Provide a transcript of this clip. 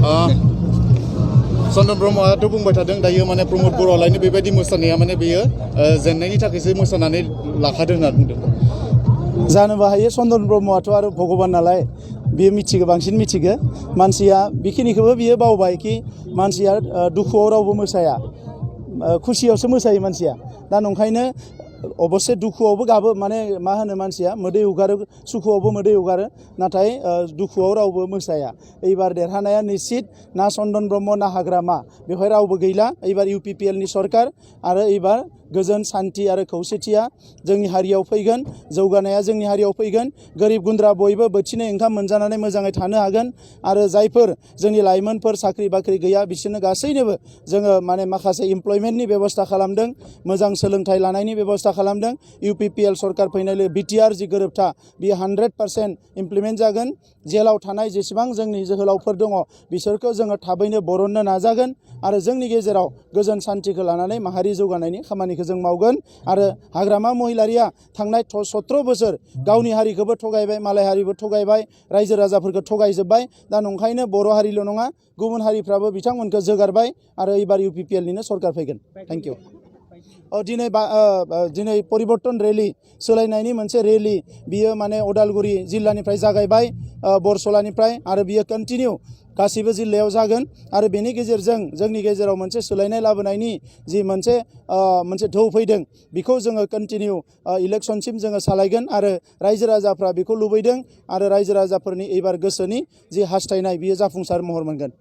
चन्दन ब्रह्मआथ' बुंबाय थादों दायो माने प्रमद बर'आलायनो बेबायदि मोसानाया माने बेयो जेननायनि थाखायसो मोसानानै लाखादों होनना बुंदों। जानोबो हायो चन्दन ब्रह्मआथ' आरो भगबान नालाय बियो मिथिगो बांसिन मिथिगो मानसिया बेखिनिखौबो बियो बावबाय कि मानसिया दुखुआव रावबो मोसाया खुसियावसो मोसायो मानसिया दा नंखायनो अबस्से दुखुआवबो गाबो माने मा होनो मानसिया मोदै हुगारो सुखुआवबो मोदै हुगारो नाथाय दुखुआव रावबो मोसाया एबार देरहानाया निश्चित ना चन्दन ब्रह्म ना हाग्रामा बेवहाय रावबो गैला एबार UPPL नि सरकार आरो एबार गोजोन सान्थि आरो खौसेथिया जोंनि हारियाव फैगोन जौगानाया जोंनि हारियाव फैगोन गोरिब गुन्द्रा बयबो बोथिनै ओंखाम मोनजानानै मोजाङै थानो हागोन आरो जायफोर जोंनि लाइमोनफोर साख्रि बाख्रि गैया बिसोरनो गासैनोबो जोङो माने माखासे इमप्लयमेन्टनि बेबस्था खालामदों मोजां सोलोंथाइ लानायनि बेबस्था खालामदों UPPL सरकार फैनाय BTR जि गोरोबथा बियो 100% इमप्लिमेन्ट जागोन जेलाव थानाय जेसेबां जोंनि जोहोलावफोर दङ बिसोरखौ जोङो थाबैनो बरननो नाजागोन आरो जोंनि गेजेराव गोजोन सान्थिखौ लानानै माहारि जौगानायनि खामानिखौ जों मावगोन आरो हाग्रामा महिलारिया थांनाय 17 बोसोर गावनि हारिखौबो थगायबाय मालाय हारिबो थगायबाय रायजो राजाफोरखौ थगायजोब्बाय दा नंखायनो बर' हारिल' नङा गुबुन हारिफ्राबो बिथांमोनखौ जोगारबाय आरो एबार UPPL निनो सरकार फैगोन थैंक इउ दिनै परिबर्तन रेलि सोलायनायनि मोनसे रेलि बियो माने उदालगुरि जिल्लानिफ्राय जागायबाय बरसलानिफ्राय आरो बियो कन्टिनिउ गासिबो जिल्लायाव जागोन आरो बेनि गेजेरजों जोंनि गेजेराव मोनसे सोलायनाय लाबोनायनि जि मोनसे ढौ फैदों बेखौ जोङो कन्टिनिउ इलेक्शनसिम जोङो सालायगोन आरो रायजो राजाफ्रा बेखौ लुबैदों आरो रायजो राजाफोरनि एबार गोसोनि जि हास्थायनाय बियो जाफुंसार महर मोनगोन।